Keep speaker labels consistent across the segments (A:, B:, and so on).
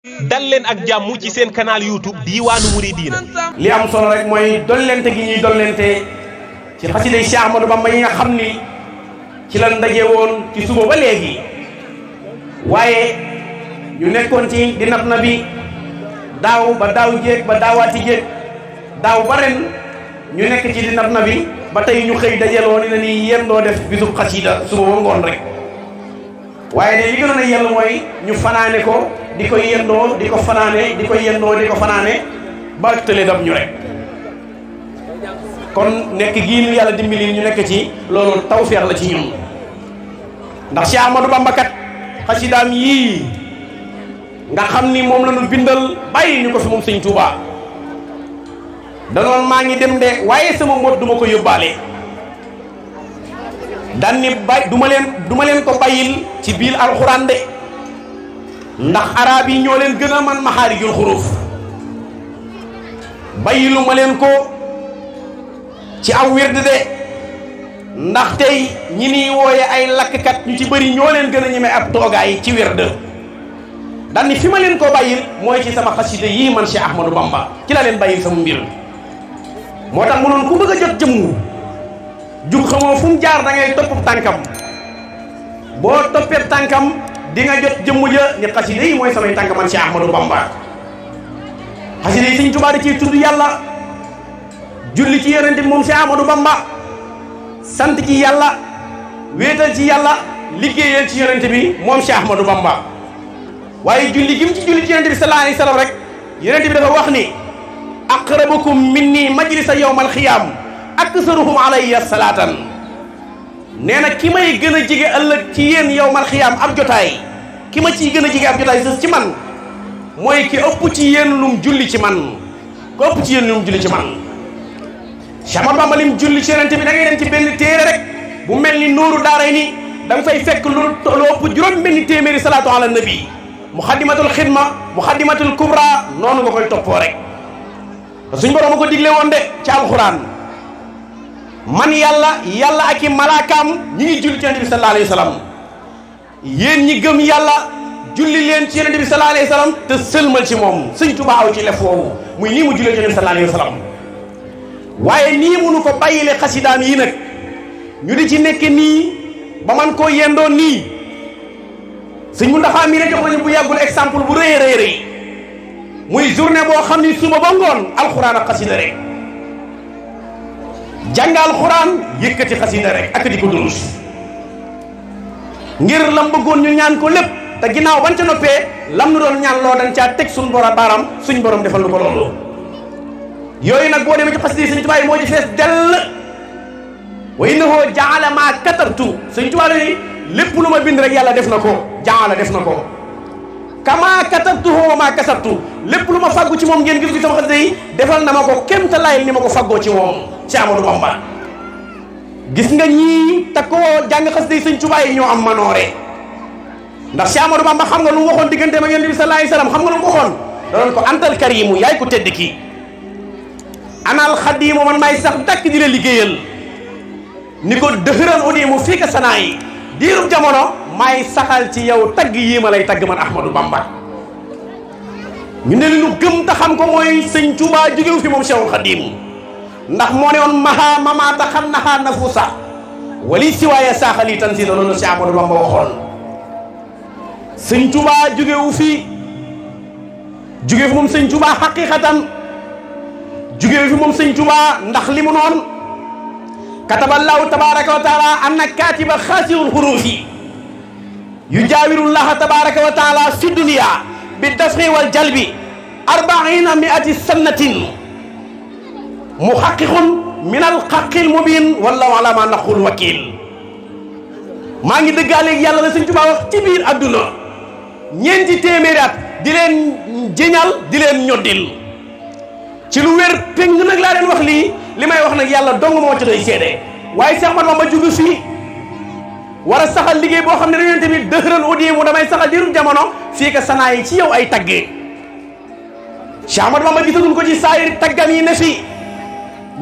A: dal leen ak jàmm ci seen canal YouTube Diiwaanu Mouridina.
B: li am solo rek mooy dollente gi ñuy dollente ci xasida Cheikh Ahmadou Bamba yi nga xam ni ci la ndaje woon ci suba ba léegi waaye ñu nekkoon ci di nat na bi daaw ba daaw jéeg ba daawaati jéeg daaw ba ren ñu nekk ci di nat na bi ba tey ñu xëy dajeloo ni na ni yéen doo def bisub xasida suba ba ngoon rek waaye de li gënoon a yell mooy ñu fanaane ko di ko yendoo di ko fanaane di ko yendoo di ko fanaane ba tële dab ñu rek kon nekk gii ñu yàlla dimbali ñu nekk ci loolu tawfeex la ci ñun ndax Cheikh Ahmadou Bamba kat xasidaam yii nga xam ni moom la ñu bindal bàyyi ñu ko fi moom Sëñ Tuubaa danoon maa ngi dem de waaye sama mbot duma ko yóbbaale daan ni du ma leen ko bàyyil ci biir alxuraan de ndax arab yi ñoo leen gën a man maxaarijul xuruuf bàyyilu ma leen ko ci aw wird de ndax tey ñi niy wooye ay lakkkat ñu ci bëri ñoo leen gën a ñeme ab toogaay ci wird daan ni fi ma leen ko bàyyil mooy ci sama xasida yii man Cheikh Ahmadou Bamba ci la leen bàyyil sama mbir moo tax mu noon ku bëgg a jot jëmm jug xamoo fu mu jaar da ngay topp tànkam boo toppee tànkam di nga jot jëmm ja ni xasida yi mooy samay tànk man Cheikh Ahmadou Bamba xasida yi Sëñ Tuubaa da ciy tudd yàlla julli ci yonent bi moom Cheikh Ahmadou Bamba sant ci yàlla wéetal ci yàlla liggéeyal ci yonent bi moom Cheikh Ahmadou Bamba waaye julli gi mu ci julli ci yonent bi sallallahu alayhi wa sallam rek yonent bi dafa wax ni aqrabukum minni majlisa yawmal xiyaam aksaruhum alayya salaatan nee na ki may gën a jege ëllëg ci yéen yawmal xiyaam ab jotaay ki ma ciy gën a jege ab jotaay sës ci man mooy ki ëpp ci yéen lum julli ci man ku ëpp ci yéen lum julli ci man Cheikh Ahmadou Bamba lim julli ci yonent bi da ngay dem ci benn téere rek bu mel ni Nuuru Daarayni da nga fay fekk lu ëpp juróom benn téeméeri salaatu ala nabi muxaddimatul xidma muxaddimatul kubra noonu nga koy toppoo rek suñ borom a ko digle woon de ci alxuraan man yàlla ak i malaakaam ñi ngi julli ci yonent bi sallallahu alayhi wa sallam yéen ñi gëm yàlla julli leen ci yonent bi sallallahu alayhi wa sallam te sëlmal ci moom Sëñ Tuubaa aw ci lef woowu muy nii mu jullee ci yonent bi sallallahu alayhi wa sallam waaye nii munu ko bàyyile xasidaam yi nag ñu di ci nekk nii ba man koo yendoo nii Sëñ Muntaxaa mi ne jox nañu bu yàggul exemple bu rëy rëy rëy muy journée boo xam ni suba ba ngoon alxuraan ak xasida rek jàng alxuraan yëkkati xasida rek ak di ko durus ngir lam bëggoon ñu ñaan ko lépp te ginnaaw bañ ca noppee lam nu doon ñaan loo dañ caa teg suñ borom baaraam suñ borom defal nu ko loolu yooyu nag boo demee ci xasida yi Sëñ Tuubaa yi moo ci fees dell wa innahu jaala maa katabtu Sëñ Tuubaa ni lépp lu ma bind rek yàlla def na ko jaala def na ko kama katabtuhu wa ma kasabtu lépp lu ma faggu ci moom ngeen gis gi sama xasida yi defal na ma ko kem ta layel ni ma ko faggoo ci moom Cheikh Ahmadou Bamba gis nga ñii te koo jàng xasida yi Sëñ Tuubaa yi ñoo am manoore ndax Cheikh Ahmadou Bamba xam nga lu mu waxoon digganteem ak Yonent bi sallallahu alayhi wasallam xam nga lu mu waxoon danoon ko antal karimu yaay ko tedd ki anal xadimu man maay sax dakk di la liggéeyal ni ko dëxëral udimu fii ka sanaa yi diirub jamono maay saxal ci yow tagg yii ma lay tagg man Ahmadou Bamba ñu ne li nu gëm te xam ko mooy Sëñ Tuubaa jógewu fi moom Cheikhul Khadim ndax moo ne woon maha mamaata xam naxaa nafuusa wali siwaaya saaxali tan si loolu Cheikh Ahmadou Bamba waxoon Sëñ Tuubaa jógewu fi moom Sëñ Tuubaa xaqiqatan jógewu fi moom Sëñ Tuubaa ndax li mu noon kataballahu tabaraka wa taala anna katiba xaasirul xuruufi yujaawirullaha tabaraka wa taala fi dunia bi dafri wal jalbi 400 sannatin muhaqiqun min al xaqil mubin wallahu ala ma naqul wakil maa ngi dëggaaleeg yàlla la Sëñ Tuubaa wax ci biir adduna ñeenti téeméeri at di leen jëñal di leen ñoddil ci lu wér péng nag laa leen wax lii li may wax nag yàlla dong moo ci doy seede waaye Cheikh Ahmadou Bamba jugu fii war a saxal liggéey boo xam ne dañu tamit dëxëral audie mu damay saxal diiru jamono fii ka sanaa yi ci yow ay taggee Cheikh Ahmadou Bamba gisaguñ ko ci saayir taggam yi ne fi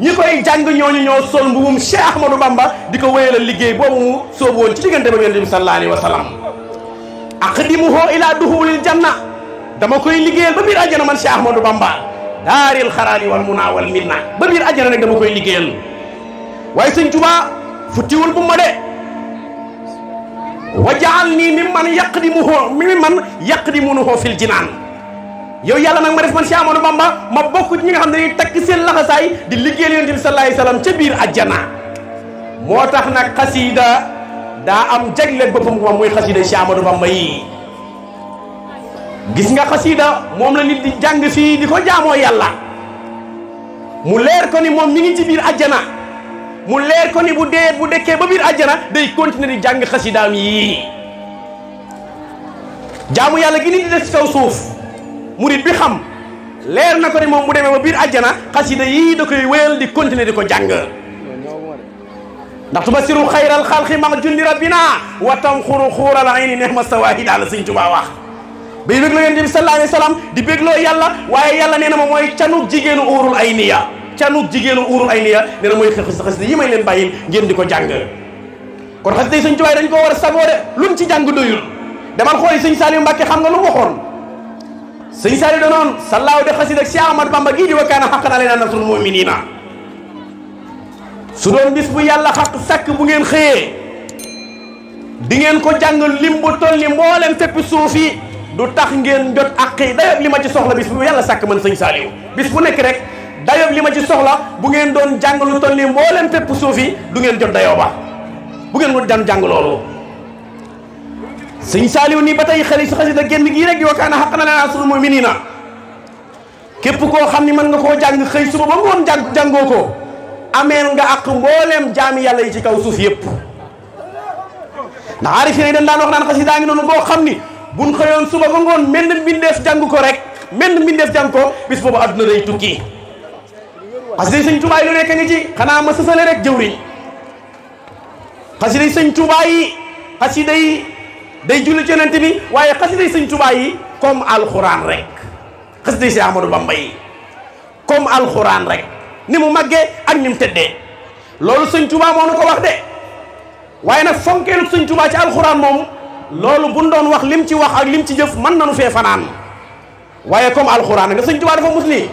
B: ñi koy jàng ñooñu ñoo sol mbubum Cheikh Ahmadou Bamba di ko wéyalal liggéey boobu mu soobu woon ci diggante ba Yonent bi sallallahu alayhi wa sallam aqdimuhu ila duxulil janna dama koy liggéeyal ba biir àjjana man Cheikh Ahmadou Bamba daaril xaraali wal munaa wal minna ba biir àjjana rek dama koy liggéeyal waaye sëñ Tuubaa futtiwul bu ma de wajaal nii mimman yaqdimuhu fil jinaan yow yàlla nag ma def man Cheikh Ahmadou Bamba ma bokk ci ñi nga xam ne dañuy takk seen laxasaay di liggéeyal yonent bi sallallahu alayhi wasallam ca biir àjjana moo tax nag xasiida daa am jagleel boppam ko muy xasiida Cheikh Ahmadou Bamba yi gis nga xasiida moom la nit di jàng fii di ko jaamoo yàlla mu leer ko ni moom mi ngi ci biir àjjana mu leer ko ni bu dekkee ba biir àjjana day continuer di jàng xasiidaam yii jaamu yàlla gi nit di def ci kaw suuf murit bi xam leer na ko ni moom bu demee ba biir àjjana xasiida yii da koy wéyal di continuer di ko jàng ndax tubasiru xayral xalqi ma jundi rabbina wa tamxuru xuural ayni nehma sawaahida la Sëñ Tuubaa wax bay bégloo yonent bi sallallahu alayhi wa sallam di bégloo yàlla waaye yàlla nee na ma mooy canuk jigéenu uurul ay niya canuk jigéenu uurul ay niya nee na mooy xasida yi may leen bàyyil ngeen di ko jàng kon xasida yi Sëñ Tuubaa dañ ko war a sagoo de luñ ci jàng doyul demal xooli Sëñ Saliou Mbàkke xam nga lu waxoon Sëñ Saliou danoon sallaaw de xasida ak Cheikh Ahmadou Bamba gii di wa kaana haqqan alaynaa nasrul mu'miniina su doon bis bu yàlla xaq sàkk bu ngeen xëyee di ngeen ko jàng lim bu toll ni mboolem fépp suuf yi du tax ngeen jot àqi dayob li ma ci soxla bis bu yàlla sàkk man Sëñ Saliou bis bu nekk rek dayob li ma ci soxla bu ngeen doon jàng lu toll ni mboolem fépp suuf yi du ngeen jot dayoo ba bu ngeen doon jàng loolu Sëñ Saliou nii ba tey xel si xasida génn gii rek di wa kaana haqqan alaynaa nasrul mu'miniina képp koo xam ni mën nga koo jàng xëy suba ba ngoon jàngoo ko ameel nga ak mboolem jaami yàlla yi ci kaw suuf yëpp ndax aarif yi dañ daan wax naan xasida ngi noonu boo xam ni buñ xëyoon suba ba ngoon menn mbindeef jàng ko rek menn mbindeef jàng ko bis boobu adduna day tukki xasida Sëñ Tuubaa yi lu nekk ngi ci xanaa ma sësale rek jëwriñ xasida Sëñ Tuubaa yi xasida yi day julli ci Yonent bi waaye xasida Sëñ Tuubaa yi comme alxuraan rek xasida Cheikh Ahmadou Bamba yi comme alxuraan rek ni mu màggee ak ni mu tëddee loolu Sëñ Tuubaa moo nu ko wax de waaye nag fonkeelu Sëñ Tuubaa ci alxuraan moom loolu buñ doon wax lim ci wax ak lim ci jëf mën nañu fee fanaan waaye comme alxuraan nag Sëñ Tuubaa dafa mus ni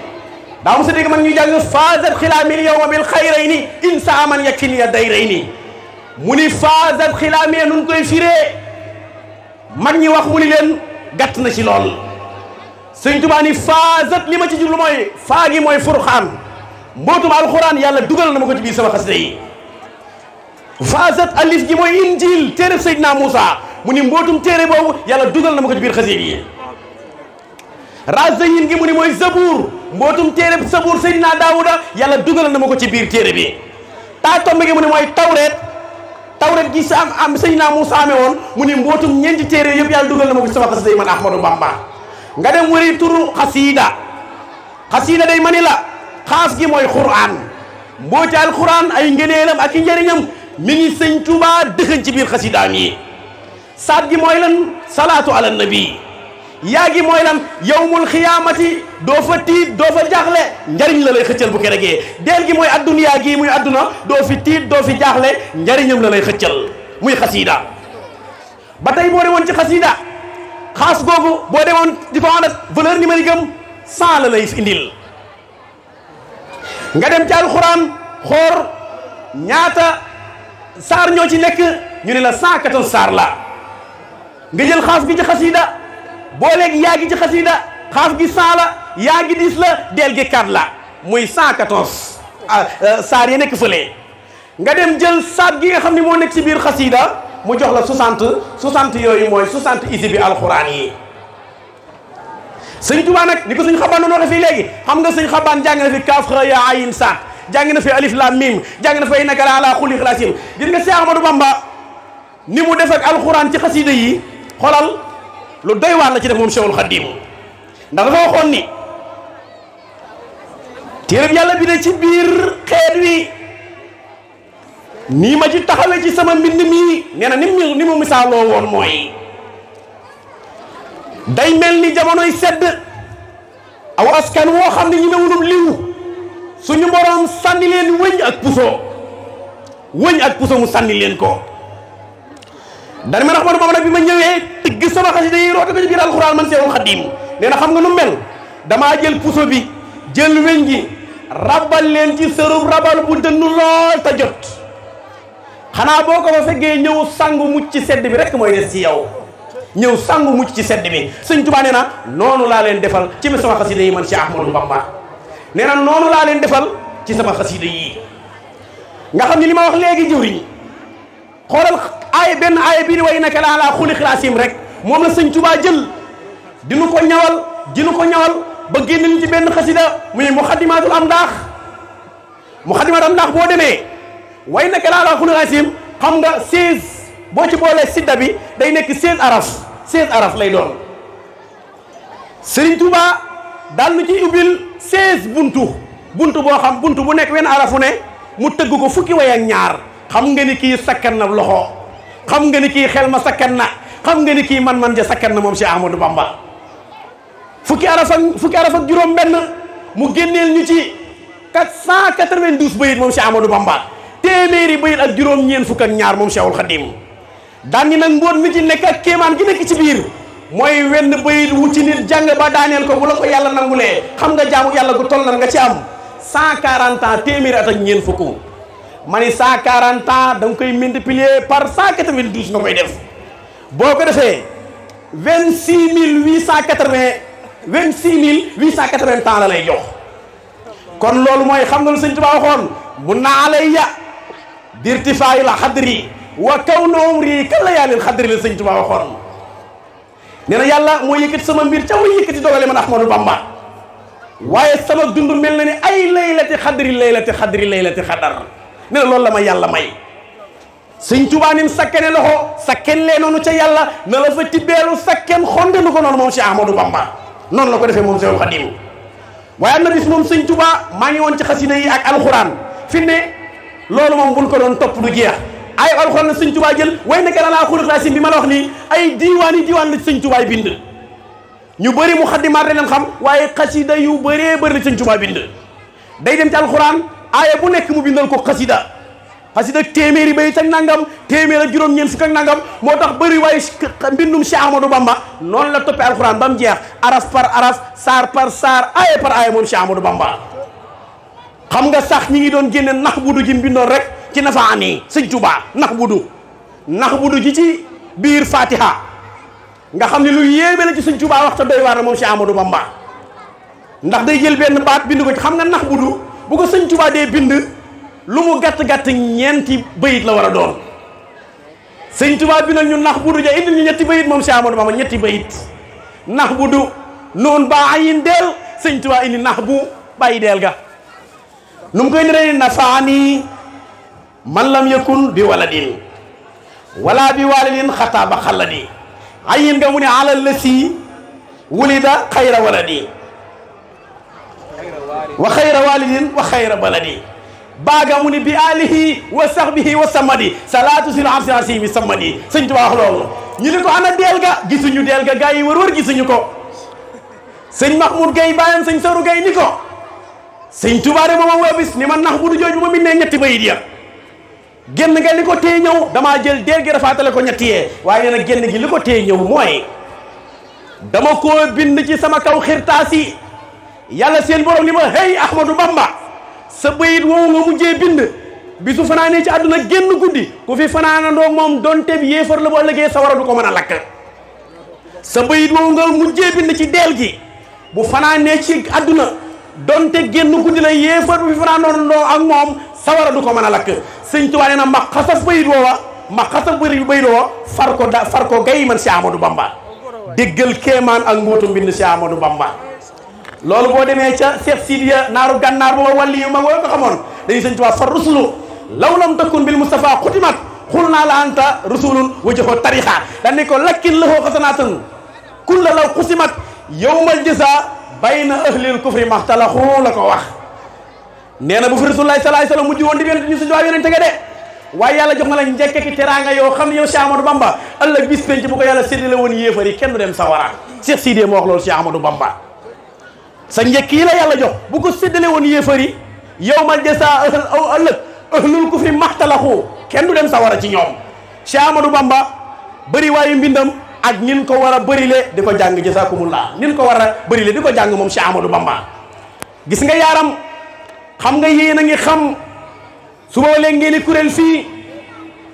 B: daa mos a dégg man ñuy jàng faazat xilaamil yawma bil xayrayni insa man yakfini ya dayrayni mu ni faazat xilaami nun koy firee mag ñi wax mu ni leen gàtt na ci lool Sëñ Tuubaa ni faazat li ma ci jublu mooy faa gi mooy furxaan mbootum alxuraan yàlla dugal na ma ko ci biir sama xasida yi faazat alif gi mooy injil téere Seydina Moussa mu ni mbootum téere boobu yàlla dugal na ma ko ci biir xasida yi razayin gi mu ni mooy zabuur mbootum téere zabuur Seydina Daawuda yàlla dugal na ma ko ci biir téere bi taa tombe gi mu ni mooy tawret gi sa am Seydina Moussa amee woon mu ni mbootum ñeenti téere yëpp yàlla dugal na ma ko ci sama xasida yi man Ahmadou Bamba nga dem wëri turu xasiida day mani la xaas gi mooy Qur'an mbooti alquran ay ngëneelam ak i njëriñam mi ngi Sëñ Tuubaa dëxëñ ci biir xasidaam yi saat gi mooy lan salaatu ala nabi yaa gi mooy lan yawmul xiyaamati doo fa tiit doo fa jaaxle njariñ la lay xëccal bu keregee deel gi mooy adduniyaa gii muy adduna doo fi tiit doo fi jaaxle njariñam la lay xëccal muy xasida ba tey boo demoon ci xasida xaas googu boo demoon di ko ànd ak valeur numérique am 100 la lay indil nga dem ci alxuraan xoor ñaata saar ñoo ci nekk ñu ne la 114 saar la nga jël xaaf gi ci xasida boo léegi yaa gi ci xasida xaaf gi 100 la yaa gi 10 la del gi 4 la muy 114 saar yi nekk fële nga dem jël saat gi nga xam ne moo nekk ci biir xasida mu jox la 60 yooyu mooy 60 isi bi alxuraan yi Sëñ Tuubaa nag ni ko Sëñ Xabaan doon waxee fii léegi xam nga Sëñ Xabaan jàng na fi kaaf xa yaa ayin saat jàng na fi alif lam mim jàng na fi innaka la ala xuluqin xalaasim gis nga Cheikh Ahmadou Bamba ni mu def ak alxuraan ci xasida yi xolal lu doy waar la ci def moom Cheikhul Khadim ndax dafa waxoon ni téereb yàlla bi ne ci biir xeet wi nii ma ci taxawee ci sama mbind mii nee na ni mu misaaloo woon mooy day mel ni jamonoy sedd aw askan woo xam ne ñu ne wunum liw suñu borom sànni leen wëñ ak puso mu sànni leen ko dana man Ahmadou Bamba nag bi ma ñëwee tëgg sama xasida yi roote ko ci biir alxuraan man Seexul Xadiim nee na xam nga nu mel damaa jël puso bi jël weñ gi rabal leen ci sërub rabal bu dënnu lool te jot xanaa boo ko fa fekkee ñëw sangu mucc ci sedd bi rek mooy des ci yow ñëw sangu mucc ci sedd bi Sëñ Tuubaa nee na noonu laa leen defal ci sama xasida yi man Cheikh Ahmadou Bamba nee na noonu laa leen defal ci sama xasida yi nga xam ni li ma wax léegi jëwriñ xoolal aaya benn aaya bii di way naka la ala xuliqil asiim rek moom la Sëñ Tuubaa jël dinu ko ñawal ba génn ci benn xasida muy muxaddimaatul amdaax boo demee way naka la ala xuliqil asiim xam nga 16 boo ci boolee sidda bi day nekk 16 araf lay doon Sëriñ Tuubaa daal nu ciy ubbil 16 buntu boo xam buntu bu nekk wenn arafu ne mu tëgg ko fukki way ak ñaar xam nga ni kii sakkan na loxo xam nga ni kii xel ma sakkan na xam nga ni kii man ja sakkan na moom Cheikh Ahmadou Bamba fukki araf ak juróom benn mu génneel ñu ci 492 bayit moom Cheikh Ahmadou Bamba téeméeri bayit ak juróom ñeen fukk ak ñaar moom Cheikhul Khadim daan ni nag mbóot mi ci nekk ak kéemaan gi nekk ci biir mooy wenn bayit wu ci nit jàng ba daaneel ko bu la ko yàlla nangulee xam nga jaamu yàlla gu toll nan nga ci am 140 ans téeméeri at ak ñeen fukk ma ni 140 ans da nga koy multiplier par 192 nga koy def boo ko defee 26880 ans la lay jox kon loolu mooy xam nga lu Sëñ Tuubaa waxoon mun na alayya dirtifaayi la xadri wa kaw na umri kan la yaalil xadri la Sëñ Tuubaa waxoon nee na yàlla moo yëkkati sama mbir ca muy yëkkati dogale man Ahmadou Bamba waaye sama dund mel na ni ay laylati xadar nee na loolu la ma yàlla may Sëñ Tuubaa nim sakkane loxo sakken lee noonu ca yàlla na la fa tibbeelu sakken xonde nu ko noonu moom Cheikh Ahmadou Bamba noonu la ko defee moom Seexul Xadiim waaye am na bis moom Sëñ Tuubaa maa ngi woon ci xasida yi ak alxuraan fi ne loolu moom buñ ko doon topp du jeex ay alxuraan la Sëñ Tuubaa jël way naka la laa xuliqil asiim bi ma la wax nii ay diiwaan la Sëñ Tuubaa bind ñu bëri mu xaddimaat leen xam waaye xasida yu bëree bëri la Sëñ Tuubaa bind day dem ci alxuraan aaya bu nekk mu bindal ko xasida téeméeri bayit ak nangam téeméer ak juróom-ñeent fukk ak nangam moo tax bëri waaye mbindum Cheikh Ahmadou Bamba noonu la toppee alxuraan ba mu jeex araf par araf saar par saar aaya par aaya moom Cheikh Ahmadou Bamba xam nga sax ñi ngi doon génne nax budu ji mbindoon rek ci nafaan yi Sëñ Tuubaa nax budu ji ci biir Fatiha nga xam ne lu yéeme la ci Sëñ Tuubaa wax ta doy waar na moom Cheikh Ahmadou Bamba ndax day jël benn baat bind ko ci xam nga nax budu bu ko Sëñ Tuubaa dee bind lu mu gàtt-gàtt ñeenti bayit la war a doon Sëñ Tuubaa bindal ñu nax budu ja indi ñu ñetti bayit moom Cheikh Ahmadou Bamba ñetti bayit nax budu noonu ba ayin deel Sëñ Tuubaa indi nax bu bàyyi deel ga nu mu koy niree nafaani man lam yakun bi waladin wala bi walidin xataa ba xalladi ayin nga mu ne alal la si wulida xayra waladi wa xayra walidin wa xayra baladi baaga mu ni bi alihi wa sahbihi wa samadi salaatu sil arsi bi samadi Sëñ Tuubaa wax loolu ñu ne ko ana deel ga gisuñu deel ga gaa yi wër gisuñu ko sëñ Mahmoud Gueye bàyyam sëñ Soru Gueye ni ko Sëñ Tuubaa de moom woo bis ni man nax bu du jooju ma min ne ñetti bayit ya génn nga li ko téye ñëw damaa jël deel gi rafaatale ko ñetti yee waaye nee na génn gi li ko téye ñëw mooy dama koo bind ci sama kaw xirtaas yi yàlla seen borom li ma hey Ahmadou Bamba sa bayit woowu nga mujjee bind bisu fanaanee ci àdduna génn guddi ku fi fanaanandoo moom donte bi yéefar la bu ëllëgee sawara du ko mën a lakk sa bayit woowu nga mujjee bind ci deel gi bu fanaanee ci àdduna donte génn guddi la yéefar bu fi fanaanandoo ak moom sawara du ko mën a lakk Sëñ Tuubaa nee na ma xasaf bayit woowa ma xasaf bayit woowa far ko gay man Cheikh Ahmadou Bamba déggal kéemaan ak mbootu mbind Cheikh Ahmadou Bamba loolu boo demee ca Cheikh Sidiya naaru gànnaar booba wàlli yu mag woo ko xamoon dañuy Sëñ Tuubaa far rusulu law lam takun bil Mustafa xutimat xul naa la anta rusulun wajho tarixa dañ ne ko lakkin lahoo xasanaatan kulla law xusimat yawmal jasa bayna ahlil kufri maxtalaxu la ko wax nee na bu fi rasulullahi sallallahu alayhi wasallam mujj woon di yonent ñu Sëñ Tuubaa yonente ga de waaye yàlla jox na la njëkk ki teraanga yoo xam ne yow Cheikh Ahmadou Bamba ëllëg bis penc bu ko yàlla séddale woon yéefar yi kenn du dem sawara Cheikh Sidiya moo wax loolu Cheikh Ahmadou Bamba sa njëkk yi la yàlla jox bu ko séddale woon yéefar yi yawmal jasa ëllëg ahlul kufri maxtalaxu kenn du dem sawara ci ñoom Cheikh Ahmadou Bamba bëri waayu mbindam ak nin ko war a bërile di ko jàng jazakumullah nin ko war a bërile di ko jàng moom Cheikh Ahmadou Bamba gis nga yaaram xam nga yéen a ngi xam suba léegi ngeen di kuréel fii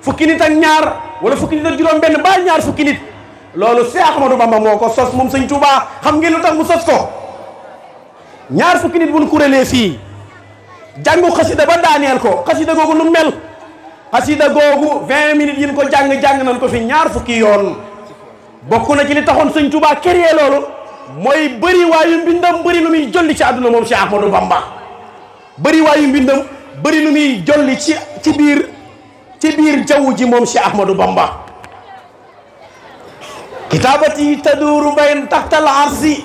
B: fukki nit ak ñaar wala fukki nit ak juróom benn ba ñaar fukki nit loolu Cheikh Ahmadou Bamba moo ko sos moom sëñ Touba xam ngeen lu tax mu sos ko ñaar fukki nit buñ kuréelee fii jàngu xasida ba daaneel ko xasida googu nu mel xasida googu 20 minutes yin ko jàng nañ ko fi ñaar fukki yoon bokk na ci li taxoon sëñ Touba créé loolu mooy bëri waayu mbindam bëri lu muy jolli ci àdduna moom Cheikh Ahmadou Bamba bëri waayu mbindam bëri lu muy jolli ci biir jaww ji moom Cheikh Ahmadou Bamba kitaabati taduuru bayn taxtal arsi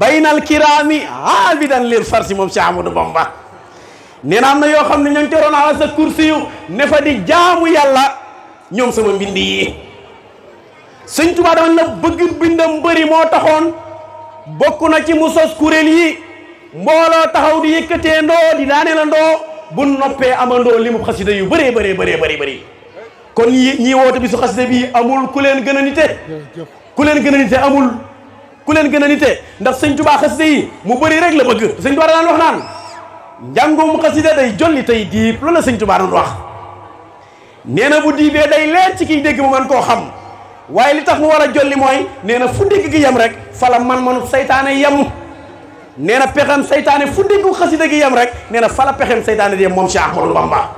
B: baynal kiraami aabidan lil farsi moom Cheikh Ahmadou Bamba nee na am na yoo xam ne ña ngi teroon ala sa kursi yu ne fa di jaamu yàlla ñoom sama mbind yi sëñ Tuubaa dama la bëgg bindam bëri moo taxoon bokk na ci mu sos kuréel yi mbooloo taxaw di yëkkatee ndoo di daane la ndoo bu noppee amandoo li mu xasida yu bëree bëri kon ñii woote bi su xasida bi amul ku leen gën a nite ku leen gën a nite amul ku leen gën a nite ndax sëñ Tuubaa xasida yi mu bëri rek la bëgg sëñ Tuubaa daan wax naan njàngum xasida day jolli tey diib loolu la sëñ Tuubaa doon wax nee na bu diibee day leer ci kiy dégg mu man koo xam waaye li tax mu war a jolli mooy nee na fu dégg gi yem rek fala man-manu saytaane yem nee na pexem saytaane fu déggu xasida gi yem rek nee na fala pexem saytaane di yem moom Cheikh Ahmadou Bamba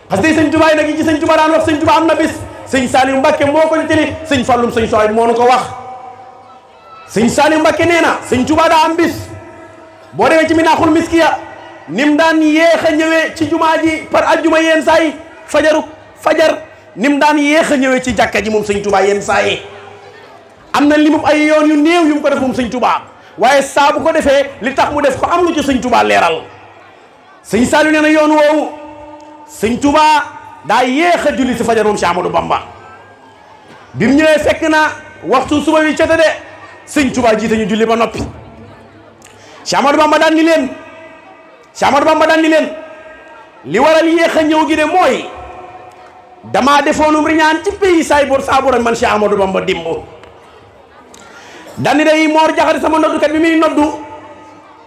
B: xasida yi sëñ Tuubaa yi nag yi ci sëñ Tuubaa daan wax sëñ Tuubaa am na bis sëñ Saliou Mbacké moo ko nettali sëñ Fallum sëñ Soy moo nu ko wax sëñ Saliou Mbacké nee na sëñ Tuubaa daa am bis boo demee ci Minaaxul Miskiya nim daan yéex a ñëwee ci jumaa ji par ajjuma yenn saa yi fajar nim daan yéex a ñëwee ci jàkka ji moom sëñ Tuubaa yenn saa yi am na limub ay yoon yu néew yu mu ko def moom sëñ Tuubaa waaye saa bu ko defee li tax mu def ko am lu ci sëñ Tuubaa leeral sëñ Saliou nee na yoon woowu sëñ Tuubaa daa yéex a julli si fajar moom Cheikh Ahmadou Bamba bi mu ñëwee fekk na waxtu suba wi cote de sëñ Tuubaa jiite ñu julli ba noppi Cheikh Ahmadou Bamba daan ni leen li waral yéex a ñëw gi de mooy damaa defoonum riñaan ci pays saaburam man Cheikh Ahmadou Bamba dimb daan ni day Moor Jaxate sama noddukat bi muy noddu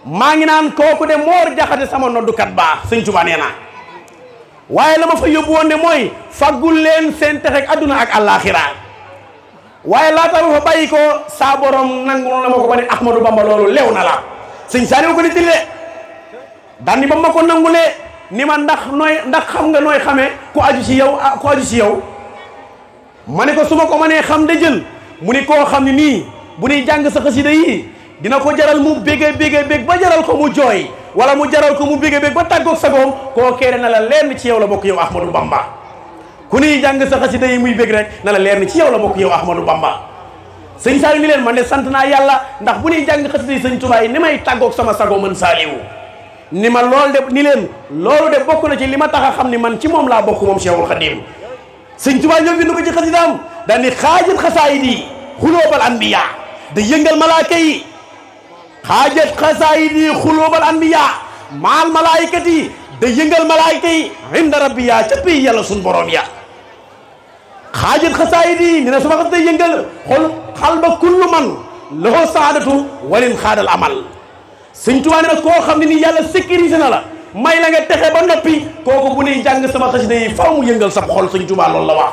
B: maa ngi naan kooku de Moor Jaxate sama noddukat baa sëñ Tuubaa nee na waaye la ma fa yóbbu woon de mooy faggul leen seen texek adduna ak àllaaxira waaye laata ma fa bàyyi ko saa borom nangu la ma ko ba ne Ahmadou Bamba loolu lew na la sëñ Saliou ko ni tille daan ni ba ma ko nangulee ni ma ndax xam nga nooy xamee ku aju ci yow ma ne ko su ma ko mënee xam de jël mu ni koo xam ne nii bu ñuy jàng sa xasida yi dina ko jaral mu bég ba jaral ko mu jooy wala mu jaral ko mu bég ba tàggoog sagoom koo keere na la leer ni ci yow la bokk yow Ahmadou Bamba ku ñuy jàng sa xasida yi muy bég rek na la leer ni ci yow la bokk yow Ahmadou Bamba sëñ Saliou ni leen man de sant naa yàlla ndax bu ñuy jàng xasida yi sëñ Tuubaa yi ni may tàggoog sama sago man Saliou ni ma loolu de bokk na ci li ma tax a xam ni man ci moom laa bokk moom Cheikhul Khadim sëñ Tuubaa ñoo bind ko ci xasidaam daal ni xaajat xasaayid yi xulóobal anbiya da yëngal malaaka yi xaajat xasaayid yi xulóobal anbiya maal malaayikat yi da yëngal malaayika yi inda rabbiya ca pay yàlla sun borom ya xaajat xasaayid yi ni na sama xas da yëngal xal ba kullu man lahu saadatu walin xaadal amal sëñ Tuubaa ne nag koo xam ne nii yàlla sécurisé na la may la nga texe ba noppi kooku bu nuy jàng sama xasida yi faw mu yëngal sab xol sëñ Tuubaa loolu la wax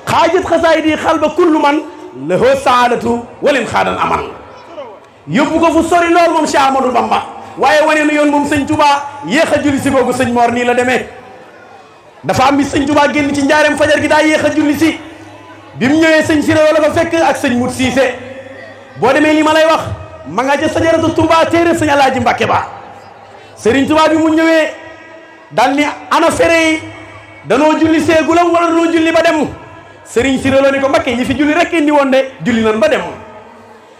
B: xaajat xasaayid yi xal ba kullu man lahu saadatu walin xaadal amal yóbbu ko fu sori lool moom Cheikh Ahmadou Bamba waaye wane na yoon moom sëñ Tuubaa yéex a julli si googu sëñ Mor nii la demee dafa am bi sëñ Tuubaa génn ci njaareem fajar gi daa yéex a julli si bi mu ñëwee sëñ Siré la fa fekk ak sëñ Mut Siise boo demee li ma lay wax ma nga ca sajaratu Tuubaa téere sëñ Alaaji Mbàkke ba sëriñ Tuubaa bi mu ñëwee dal ni ana fere yi danoo julli seegulam wala danoo julli ba dem sëriñ Siré Lo ni ko Mbàkke ñi fi julli rek indi woon de julli nan ba dem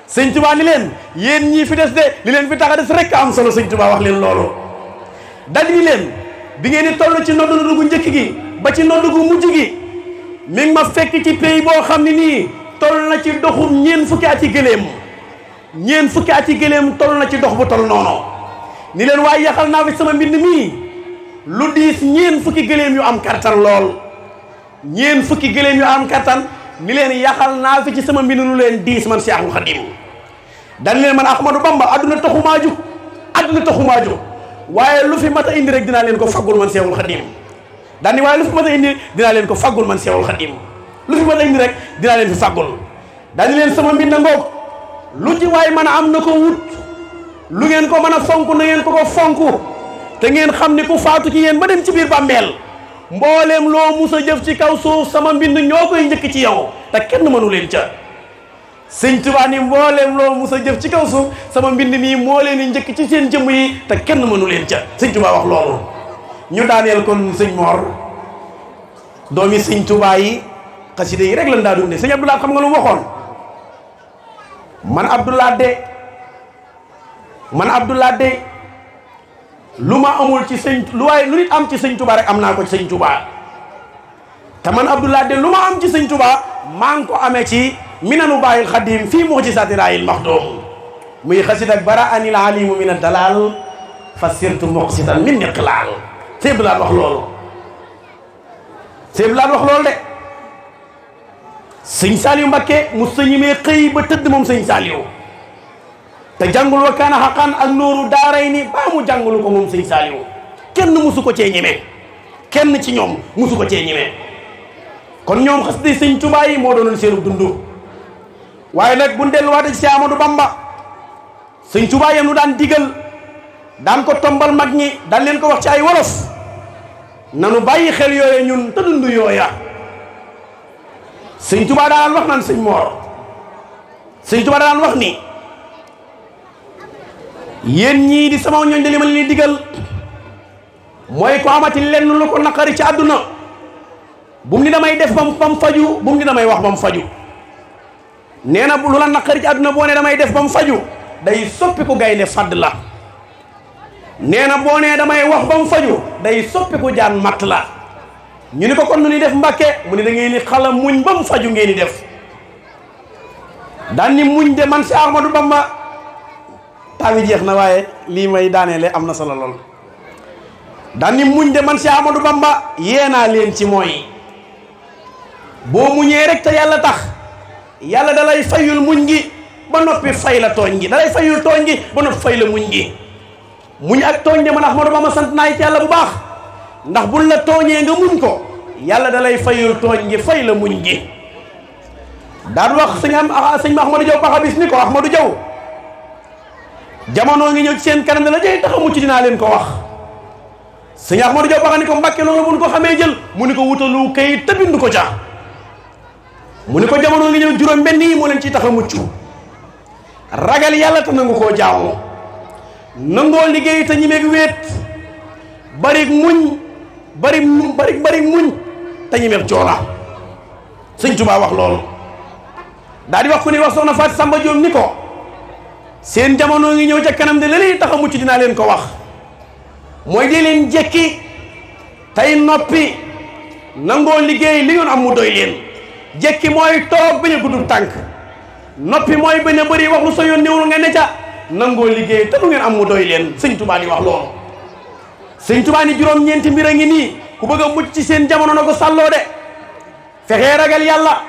B: sëñ Tuubaa ni leen yéen ñii fi des de li leen fi tax a des rek am solo sëñ Tuubaa wax leen loolu dal ni leen bi ngeen di toll ci noddu gu njëkk gi ba ci noddu gu mujj gi mi ngi ma fekk ci pays boo xam ne nii toll na ci doxum ñeen fukki ati gëléem toll na ci dox bu toll noonu ni leen waaye yaxal naa fi sama mbind mii lu diis ñeen fukki gëléem yu am kattan lool ñeen fukki gëléem yu am kattan ni leen yaxal naa fi ci sama mbind lu leen diis man Seexul Xadim dañ leen man Ahmadou Bamba adduna taxumaa jug adduna taxumaa jug waaye lu fi mat a indi rek dinaa leen ko faggul man Seexul Xadim daal ni waaye lu fi mat a indi dinaa leen ko faggul man Seexul Xadim lu fi mat a indi rek dinaa leen fi faggul daal ni leen sama mbind ngoog lu ci waay mën a am na ko wut lu ngeen ko mën a fonk na ngeen ko fonk te ngeen xam ni ku faatu ci yéen ba dem ci biir bàmmeel mbooleem loo mus a jëf ci kaw suuf sama mbind ñoo koy njëkk ci yow te kenn mënu leen ca sëñ Tuubaa ni mbooleem loo mus a jëf ci kaw suuf sama mbind mii moo leen di njëkk ci seen jëmm yi te kenn mënu leen ca sëñ Tuubaa wax loolu ñu daaneel kon sëñ Mor doomi sëñ Tuubaa yi xasida yi rek lañ daa dunde sëñ Abdoulaye xam nga lu mu waxoon man Abdoulaye de lu ma amul ci sëñ lu nit am ci sëñ Tuubaa rek am naa ko ci sëñ Tuubaa te man Abdoulaye de lu ma am ci sëñ Tuubaa maa ngi ko amee ci minanu baayil xadim fii mu'jizaati raayil maxdoom muy xasida ak bara anil alimu min ad-dalal fa sirtu muqsitan min iqlaal sëñ Abdoulaye wax loolu sëñ Abdoulaye wax loolu de sëñ Saliou Mbakke mu sëñimee xëy ba tëdd moom sëñ Saliou te jàngul wa kaana xaqan ak nooru daaray ni baa mu jàngulu ko moom sëñ Saliou kenn musu ko cee ñeme kenn ci ñoom musu ko cee ñeme kon ñoom xasida sëñ Tuubaa yi moo doonoon seenu dund waaye nag bu ñu delluwaatee ci Amadou Bamba sëñ Tuubaa yam nu daan digal daan ko tombal mag ñi daan leen ko wax ci ay wolof nanu bàyyi xel yooya ñun te dund yooya sëñ Tuubaa daan wax naan sëñ Mor sëñ Tuubaa daan wax ni yéen ñii di sama ñooñ de li ma leen di digal mooy ko amati lenn lu ko naqari ci àdduna bu mu ni damay def bam faju bu mu ni damay wax bam faju nee na lu la naqari ci àdduna boo ne damay def bam faju day soppi ko gaynde fadd la nee na boo nee damay wax bam faju day soppi ko jaan matt la ñu ni ko kon nu ni def Mbàkke mu ni da ngeen ni xala muñ bam faju ngeen di def daan ni muñ de man si Ahmadou Bamba taami jeex na waaye lii may daaneele am na solo lool daan ni muñ de man si Amadou Bamba yéenaa leen ci mooy boo muñee rek te yàlla tax yàlla dalay fayul muñ gi ba noppi fay la tooñ gi dalay fayul tooñ gi ba noppi fay la muñ gi muñ ak tooñ de man Ahmadou Bamba sant naa ci yàlla bu baax ndax buñ la tooñee nga muñ ko yàlla dalay fayul tooñ gi fay la muñ gi daan wax sëñ Ahmadou Diaw Paxa bis ni ko Ahmadou Diaw jamono ngi ñëw ci seen kanam ne la jëy tax a mucc dinaa leen ko wax sëñ Ahmadou Diaw Paxa ni ko Mbàkke loolu buñ ko xamee jël mu ni ko wutalu kayit te bind ko ca mu ni ko jamono ngi ñëw juróom benn yi moo leen ciy tax a mucc ragal yàlla te nangu koo jaamu nangoo liggéey te ñi meeg wéet bari muñ bari muñ te ñi meeg coola sëñ Tuubaa wax loolu daal di wax ku ni wax soxna Faat Samba Diop ni ko seen jamono ngi ñëw ca kanam de la lay tax a mucc dinaa leen ko wax mooy di leen jekki tey noppi nangoo liggéey li ngeen am mu doy leen jekki mooy toog bañ a guddub tànk noppi mooy bañ a bëri wax lu sa yoon néewul nga ne ca nangoo liggéey te lu ngeen am mu doy leen sëñ Tuubaa di wax loolu sëñ Tuubaa ni juróom-ñeenti mbir a ngi nii ku bëgg a mucc ci seen jamono na ko sàlloo de fexee ragal yàlla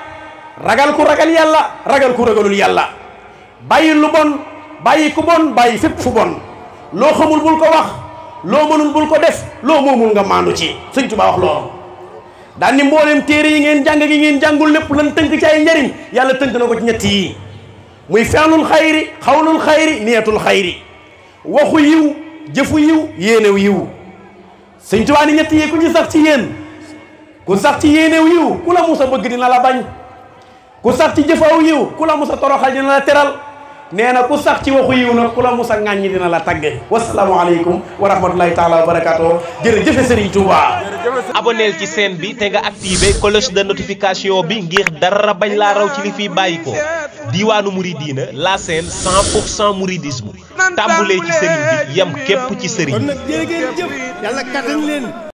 B: ragal ku ragal yàlla ragal ku ragalul yàlla bàyyi lu bon bàyyi ku bon bàyyi fépp fu bon loo xamul bul ko wax loo mënul bul ko def loo moomul nga maandu ci sëñ Tuubaa wax loolu daan ni mboolem téere yi ngeen jàng gi ngeen jàngul lépp lan tënk ci ay njariñ yàlla tënk na ko ci ñett yi muy fi'lul xayri xawlul xayri niyatul xayri waxu yiw jëfu yiw yéenew yiw sëñ Tuubaa ni ñett yi ku ci sax ci yéen ku sax ci yéenew yiw ku la musa bëgg dina la bañ ku sax ci jëfaw yiw ku la musa toroxal dina la teral nee na ku sax ci waxu yiw nag ku la musa ŋàññi dina la tagge wasalaamu aleykum wa rahmatullahi taala wa barakatuh jërëjëfe Serigne Touba.
A: abonneel ci chaîne bi te nga activé cloche de notification bi ngir dara bañ laa raw ci li fiy bàyyi ko Diwaanu Mouridina la chaîne 100% mouridisme tàmbulee ci Serigne bi yem képp ci Serigne bi.